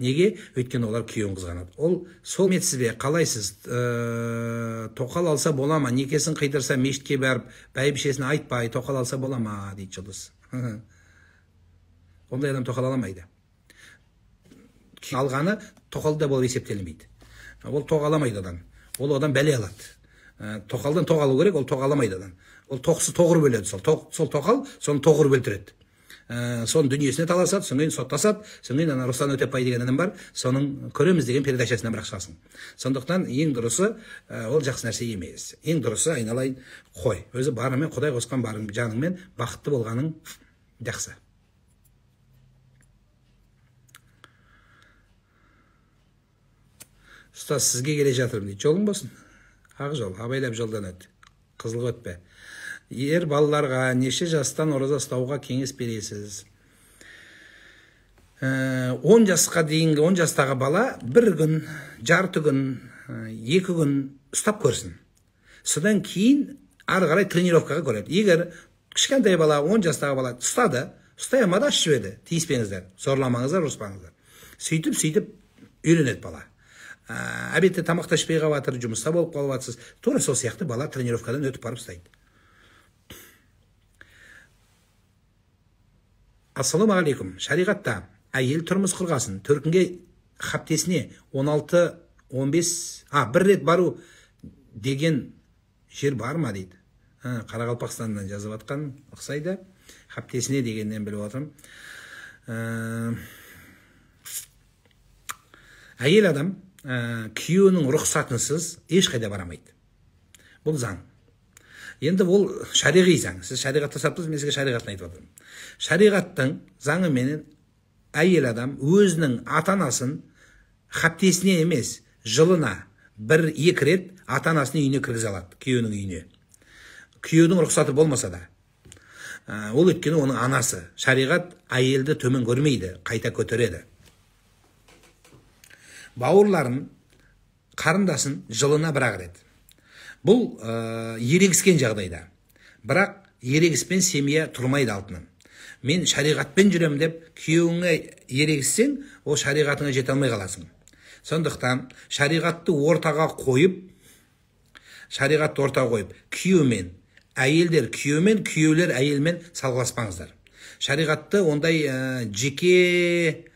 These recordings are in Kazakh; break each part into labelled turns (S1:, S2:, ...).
S1: Неге? Өйткені олар күйеуін қызғанады. Ол сол метсіз бе, қалайсыз, тоқал алса бола ма, некесін қидырса мешітке барып, бәйбішесіне айтпай, тоқал алса бола ма, дейді Жұлдыз. Ондай адам тоқал аламайды. Алғаны тоқал да болып есептелінбейді. Ол тоқ аламайды одан. Ол одан бәле алады. Тоқалдан тоқ алу керек, ол тоқ аламайды одан. Ол тоқсыз тоғырып өледі. Сол тоқал соны тоғырып өлтіреді. Соның дүниесіне таласады, содан кейін соттасады, содан кейін ана Руслан Өтепбай деген інім бар, соның көреміз деген передачасынан бірақ шығасың. Сондықтан ең дұрысы ол жақсы нәрсе емес. Ең дұрысы айналайын қой. Өзі барымен Құдай қосқан барың жаныңмен бақытты болғаның жақсы. Ұстаз, сізге келе жатырмын дейді. Жолың болсын. Ақ жол, абайлап жолдан өт. Қызылға өтпе. Ер балаларға неше жастан ораза ұстауға кеңес бересіз? 10 жасқа дейінгі, 10 жастағы бала бір күн, жарты күн, 2 күн ұстап көрсін. Содан кейін ары қарай тренировкаға көреді. Егер кішкентай бала, 10 жастағы бала ұстады, ұстай алмады, ашып жіберді. Тиіспеңіздер, зорламаңыздар, ұрыспаңыздар. Сөйтіп үйренеді бала. Әбетте тамақ та ішпей қалып жатыр, жұмыста болып қалып жатсыз. Тура сол сияқты бала тренировкадан өтіп барып ұстайды. Ассалаумағалейкум. Шариғатта әйел тұрмыс құрғасын төркінге хаптесіне 16-15 бір рет бару деген жер бар ма дейді. Қарақалпақстаннан жазып атқан ұқсайды. Хаптесіне дегеннен біліп отырмын. Әйел адам күйеуінің рұқсатынсыз ешқайда барамайды. Бұл заң. Енді ол шариғи заң. Сіз шариғатта сұрапсыз, мен сізге шариғатын айтып отырмын. Шариғаттың заңыменен әйел адам өзінің ата-анасын хаптесіне емес, жылына 1-2 рет ата-анасының үйіне кіргізе алады, күйеуінің үйіне. Күйеуінің рұқсаты болмаса да. Ол өйткені оның анасы. Шариғат әйелді төмен көрмейді, қайта көтереді. Бауырларын, қарындасын жылына бір-ақ рет. Бұл ерегіскен жағдайда. Бірақ ерегіспен семья тұрмайды алтыным. Мен шариғатпен жүрем деп күйеуіңе ерегіссең, ол шариғатыңа жете алмай қаласың. Сондықтан шариғатты ортаға қойып, күйеумен, әйелдер күйеумен, күйеулер әйелмен салғыласпаңыздар. Шариғатты ондай жеке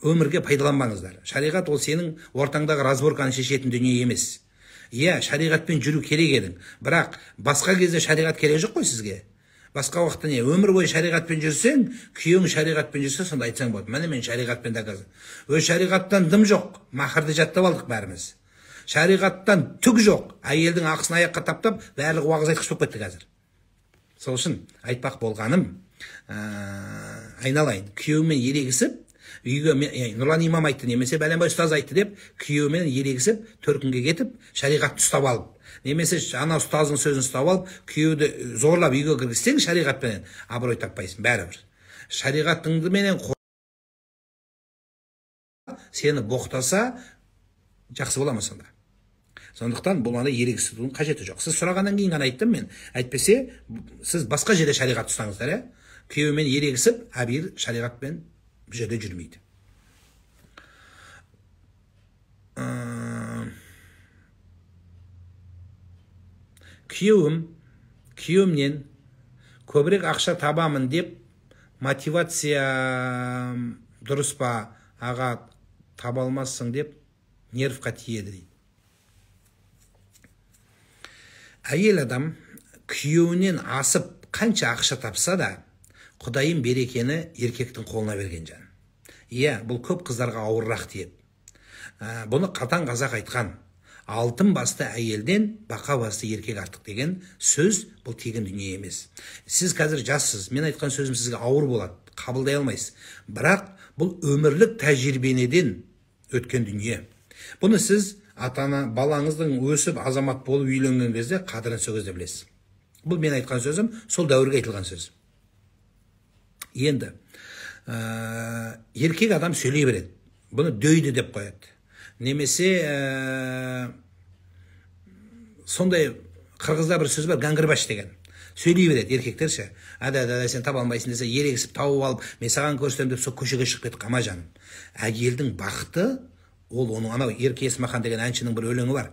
S1: өмірге пайдаланбаңыздар. Шариғат ол сенің ортаңдағы разборканы шешетін дүние емес. Иә, шариғатпен жүру керек едің. Бірақ басқа кезде шариғат керек жоқ қой сізге. Басқа уақытта не, өмір бойы шариғатпен жүрсең, күйеуің шариғатпен жүрсе, сонда айтсаң болады. Міне мен шариғатпен доказан. Өз шариғаттан дым жоқ, махырды жаттап алдық бәріміз. Шариғаттан түк жоқ, әйелдің ақысын аяққа таптап, барлығы уағыз айтқыш болып кетті қазір. Сол үшін айтпақ болғаным, айналайын, күйеуімен ерегісіп, үйге Нұрлан имам айтты, немесе бәленбай ұстаз айтты деп, күйеуімен ерегісіп, төркінге кетіп, шариғатты ұстап алып, немесе ана ұстаздың сөзін ұстап алып, күйеуді зорлап үйге кіргізсең, шариғатпенен абырой таппайсың, бәрібір. Шариғатыңды менен сені боқтаса, жақсы бола ма сонда? Сондықтан бұл ана ерегісудің қажеті жоқ. Сіз сұрағаннан кейін ғана айттым мен. Әйтпесе, сіз басқа жерде шариғат ұстаңыздар, ә? Күйеуімен ерегісіп, әбір шариғатпен бұл жерде жүрмейді. Күйеуімнен көбірек ақша табамын деп мотивация дұрыс па, аға, таба алмассың деп нервқа тиеді дейді. Әйел адам күйеуінен асып қанша ақша тапса да, Құдайым берекені еркектің қолына берген жан. Иә, бұл көп қыздарға ауыррақ тиеді. Бұны қатаң қазақ айтқан. Алтын басты әйелден бақа басты еркек артық деген сөз бұл тегін дүние емес. Сіз қазір жассыз, мен айтқан сөзім сізге ауыр болады, қабылдай алмайсыз. Бірақ бұл өмірлік тәжірибеден өткен дүние. Бұны сіз ата-ана балаңыздың өсіп азамат болып үйленген кезде қадірін сол кезде білесіз. Бұл мен айтқан сөзім, сол дәуірге айтылған сөз. Енді еркек адам сөйлей береді. Бұны дөйді деп қояды. Немесе сондай қырғызда бір сөз бар, гаңгырбаш деген. Сөйлей береді еркектер ше. Ада, сен таба алмайсың десе, ерегісіп тауып алып, мен саған көрсетемін деп сол көшеге шығып кетіп қалма, жаным. Әйелдің бақыты ол оның анау Ерке Есмахан деген әншінің бір өлеңі бар.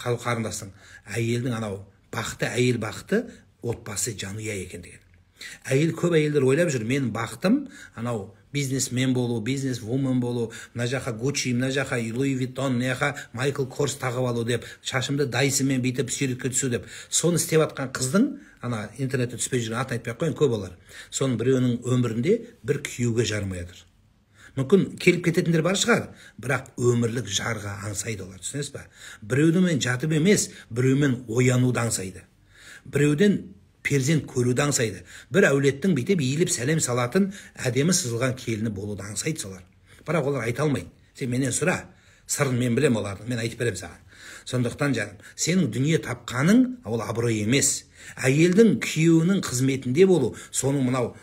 S1: Қарындастың. Әйелдің анау бақыты, әйел бақыты отбасы жанұя екен деген. Әйел, көп әйелдер ойлап жүр, менің бақытым анау бизнесмен болу, бизнес-вумен болу, мына жаққа Гуччи, мына жаққа Луи Виттон, мына жаққа Майкл Корс тағып алу деп, шашымды Дайсонмен бүйтіп суретке түсу деп. Соны істеп жатқан қыздың, ана интернетте түспей жүрген, атын айтпай ақ қояйын, көп олар. Соның біреуінің өмірінде бір күйеуге жарымай жатыр. Мүмкін келіп кететіндер бар шығар, бірақ өмірлік жарға аңсайды олар, түсінесіз ба? Біреумен жатып емес, біреумен оянуды аңсайды. Біреуден перзент көруді аңсайды. Бір әулеттің бүйтіп иіліп сәлем салатын әдемі сызылған келіні болуды аңсайды солар. Бірақ олар айта алмайды. Сен менен сұра, сырын мен білем олардың, мен айтып беремін саған. Сондықтан жаным, сенің дүние тапқаның ол абырой емес. Әйелдің күйеуінің қызметінде болу, соның мынау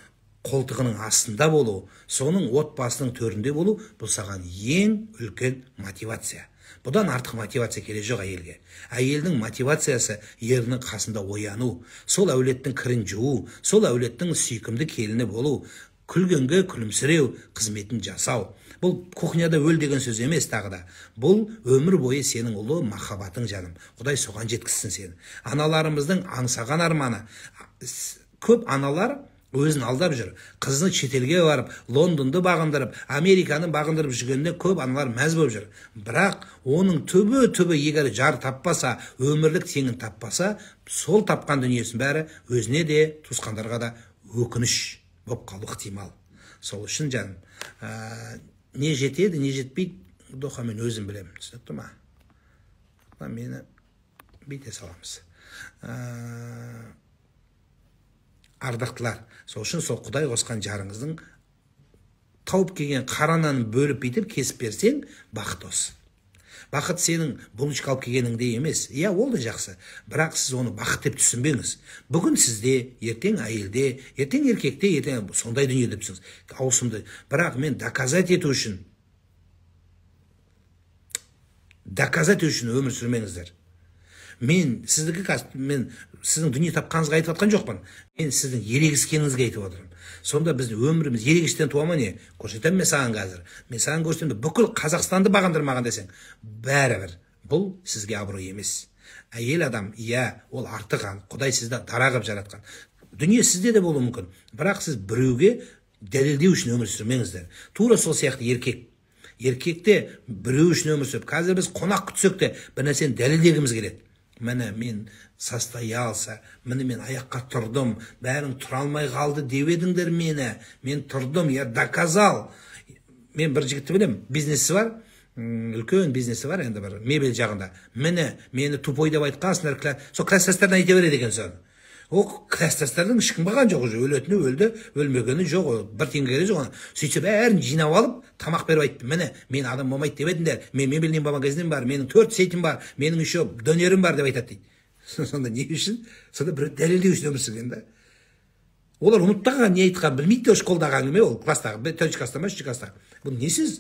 S1: қолтығының астында болу, соның отбасының төрінде болу, бұл саған ең үлкен мотивация. Бұдан артық мотивация керек жоқ әйелге. Әйелдің мотивациясы ерінің қасында ояну, сол әулеттің кірін жуу, сол әулеттің сүйкімді келіні болу, күлгенге күлімсіреу, қызметін жасау. Бұл кухняда өл деген сөз емес тағы да. Бұл өмір бойы сенің ұлы махаббатың, жаным. Құдай соған жеткізсін сені. Аналарымыздың аңсаған арманы. Көп аналар өзін алдап жүр. Қызını шетелге барып, Лондонды бағындырып, Американы бағындырып жүргеніне көп аналар мәз болып жүр. Бірақ оның түбі егер жар таппаса, өмірлік теңін таппаса, сол тапқан дүниесінің бәрі өзіне де, туысқандарға да өкініш болып қалу ықтимал. Сол үшін, жаным, не жетеді, не жетпейді, доха мен өзім білемін. Түсінікті ма? Мені бүйте саламыз. Ардақтылар, сол үшін сол Құдай қосқан жарыңыздың тауып келген қара нанын бөліп бүйтіп кесіп берсең, бақыт осы. Бақыт сенің булочка алып келгеніңде емес. Иә, ол да жақсы. Бірақ сіз оны бақыт деп түсінбеңіз. Бүгін сізде, ертең әйелде, ертең еркекте, ертең сондай дүние деп түсініңіз. Ауысымды. Бірақ мен доказать ету үшін өмір сүрмеңіздер. Мен сіздікі, мен сіздің дүние тапқаныңызға айтып жатқан жоқпын. Мен сіздің ерегіскеніңізге айтып отырмын. Сонда біздің өміріміз ерегістен туа ма не? Көрсетемін мен саған қазір. Мен саған көрсетемін, бүкіл Қазақстанды бағындырмаған десең, бәрібір бұл сізге абырой емес. Әйел адам, иә, ол артық, Құдай сізді дара қылып жаратқан. Дүние сізде де болуы мүмкін, бірақ сіз біреуге дәлелдеу үшін өмір сүрмеңіздер. Тура сол сияқты еркек. Еркекте біреу үшін өмір сүріп, қазір біз қонақ күтсек те бір нәрсені дәлелдегіміз келеді. Міне мен состоялся, міне мен аяққа тұрдым, бәрің тұра алмай қалды деп едіңдер мені, мен тұрдым, я доказал. Мен бір жігітті білем, бизнесі бар, үлкен бизнесі бар, енді бір мебель жағында. Міне мені тупой деп айтқансыңдар, сол класстастарына айта береді екен соны. Ол класстастардың ешкім қалған жоқ уже, өлетіні өлді, өлмегені жоқ, бір теңгеге жоқ. Сөйтсе бәрін жинап алып, тамақ беріп айтты. Міне, мен адам болмайды деп едіңдер, мен мебельный магазинім бар, менің 4 сетім бар, менің еще дөнерім бар деп айтады дейді. Сонда не үшін? Сонда бір дәлелдеу үшін өмір сүрген да. Олар ұмытпаған, не айтқанын білмейді де, школдағы әңгіме ол, класстағы, 4-ші класста ма, 3-ші класста. Бұл не сөз?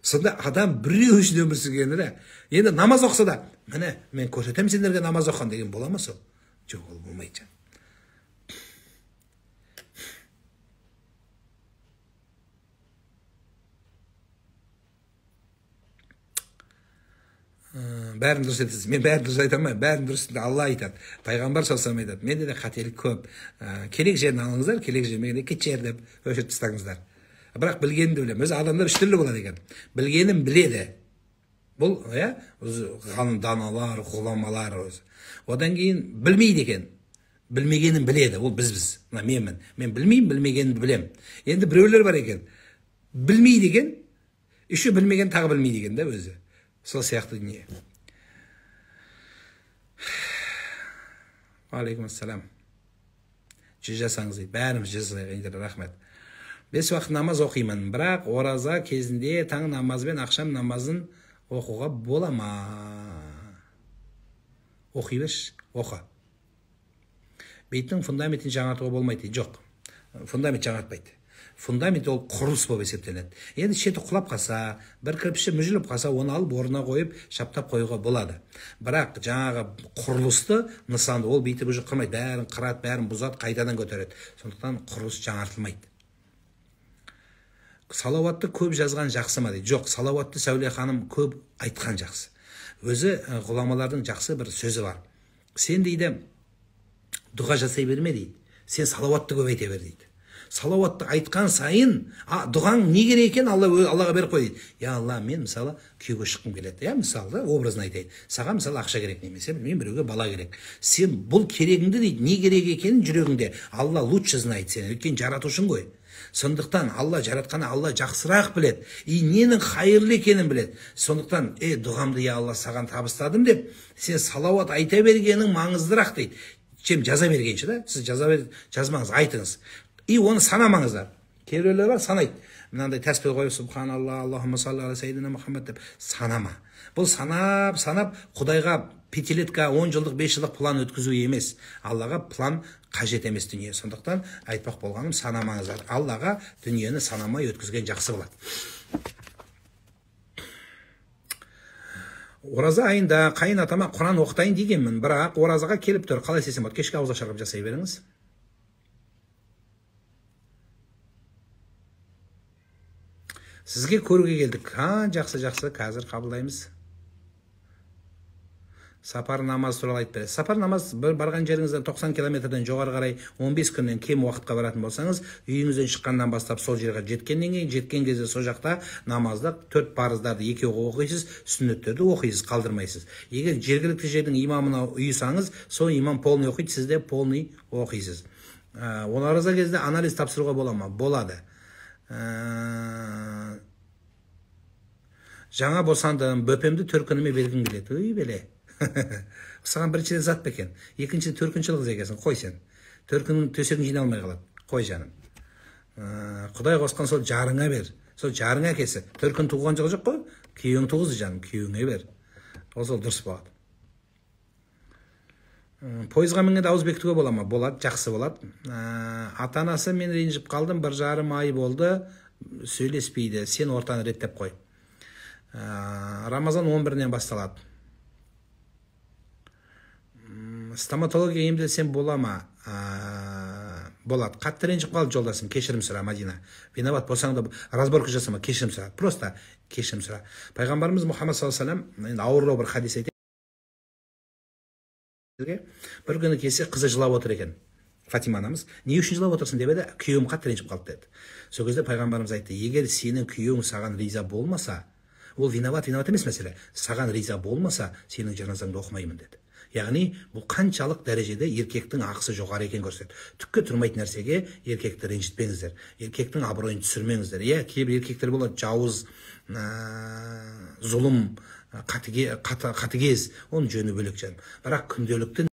S1: Сонда адам біреу үшін өмір сүргені да. Енді намаз оқыса да, міне, мен көрсетемін сендерге намаз оқыған деген бола ма сол? Жоқ, ол болмайды. Бәрін дұрыс айтасыз. Мен бәрін дұрыс айта алмаймын. Бәрін дұрыс Алла айтады. Пайғамбар саллаллаху айтады. Менде де қателік көп. Керек жерін алыңыздар, керек жерін кешір деп өшіріп тастаңыздар. Бірақ білгенімді білемін. Өзі адамдар үш түрлі болады екен. Білгенін біледі. Бұл, иә, өзі ғалым даналар, ғұламалар өзі. Одан кейін білмейді екен. Білмегенін біледі. Ол бізбіз. Мына менмін. Мен білмеймін, білмегенімді білемін. Енді біреулер бар екен. Білмейді екен. Еще білмеген тағы білмейді екен да өзі. Сол сияқты дүние. Алейкум ассалам. Жүз жасаңыз дейді. Бәріміз жүз жасайық. Рахмет. 5 уақыт намаз оқимын, бірақ ораза кезінде таң намазы мен ақшам намазын оқуға бола ма? Оқи берші, оқы. Бейттің фундаментін жаңартуға болмайды дейді. Жоқ, фундамент жаңартпайды. Фундамент ол құрылыс болып есептелінеді. Енді шеті құлап қалса, бір кірпіші мүжіліп қалса, оны алып орнына қойып, шаптап қоюға болады. Бірақ жаңағы құрылысты, нысанды ол бүйтіп уже қырмайды, бәрін қырады, бәрін бұзады, қайтадан көтереді. Сондықтан құрылыс жаңартылмайды. Салауатты көп жазған жақсы ма дейді? Жоқ, салауатты Сәуле ханым көп айтқан жақсы. Өзі ғұламалардың жақсы бір сөзі бар. Сен дейді, дұға жасай берме дейді. Сен салауатты көп айта бер дейді. Салауатты айтқан сайын, дұғаң не керек екен, Аллаға беріп қой дейді. Я Алла, мен мысалы күйеуге шыққым келеді. Я мысалы, образын айтайын. Саған мысалы ақша керек немесе білмеймін, біреуге бала керек. Сен бұл керегіңді дейді, не керек екенін жүрегіңде Алла лучше знает сені. Өйткені жаратушың ғой. Сондықтан Алла жаратқаны Алла жақсырақ біледі. И ненің хайырлы екенін біледі. Сондықтан, дұғамды я Алла саған табыстадым деп, сен салауат айта бергенің маңыздырақ дейді. Чем жаза бергенше да, сіз жазмаңыз, айтыңыз. И оны санамаңыздар. Кейбіреулер бар, санайды. Мынандай тәспіл қойып, субханалла, Аллахумма салли аля саййидина Мухаммад деп санама. Бұл санап, санап Құдайға пятилетка, 10 жылдық, 5 жылдық план өткізу емес. Аллаға план қажет емес дүние. Сондықтан айтпақ болғаным, санамаңыздар. Аллаға дүниені санамай өткізген жақсы болады. Ораза айында қайын атама Құран оқытайын дегенмін, бірақ оразаға келіп тұр. Қалай істесем болады? Кешкі ауыз ашарып жасай беріңіз. Сізге көруге келдік. Жақсы, жақсы, қазір қабылдаймыз. Сапар намаз туралы айтып береді. Сапар намаз бір барған жеріңізден 90 километрден жоғары қарай 15 күннен кем уақытқа баратын болсаңыз, үйіңізден шыққаннан бастап сол жерге жеткеннен кейін, жеткен кезде сол жақта намазды 4 парыздарды екеу оқисыз, сүннеттерді оқисыз, қалдырмайсыз. Егер жергілікті жердің имамына ұйысаңыз, сол имам полный оқиды, сіз де полный оқисыз. Ораза кезде анализ тапсыруға бола ма? Болады. Жаңа босандым, бөпемді төркініме бергім келеді. Үй беле. Саған біріншіден зат па екен, екіншіден төркіншіл қыз екенсің, қой сен. Төркінің төсегін жинай алмай қалады. Қой жаным. Құдай қосқан сол жарыңа бер. Сол жарыңа әкесі. Төркін туған жоқ қой, күйеуің туғызды жаным, күйеуіңе бер. Ол сол дұрыс болады. Пойызға мінгенде ауыз бекітуге бола ма? Болады, жақсы болады. Ата-анасы мен ренжіп қалдым, 1,5 ай болды, сөйлеспейді. Сен ортаны реттеп қой. Рамазан 11-нен басталады. Стоматология емделсем бола ма? Болады. Қатты ренжіп қалды жолдасым, кешірім сұра, Мадина. Виноват болсаң да разборка жасама, кешірім сұра. Просто кешірім сұра. Пайғамбарымыз Мұхаммад саллаллаху алейхи вассалам, енді ауырлау бір хадис айтайын. Бір күні келсе, қызы жылап отыр екен. Фатима анамыз, не үшін жылап отырсың деп еді, күйеуім қатты ренжіп қалды деді. Сол кезде пайғамбарымыз айтты, егер сенің күйеуің саған риза болмаса, ол виноват емес мәселе, саған риза болмаса, сенің жаназаңды оқымаймын деді. Яғни, бұл қаншалық дәрежеде еркектің ақысы жоғары екенін көрсетеді. Түкке тұрмайтын нәрсеге еркекті ренжітпеңіздер, еркектің абыройын түсірмеңіздер. Иә, кейбір еркектер болады, жауыз, зұлым, қатыгез, оның жөні бөлек жаным. Бірақ күнделікті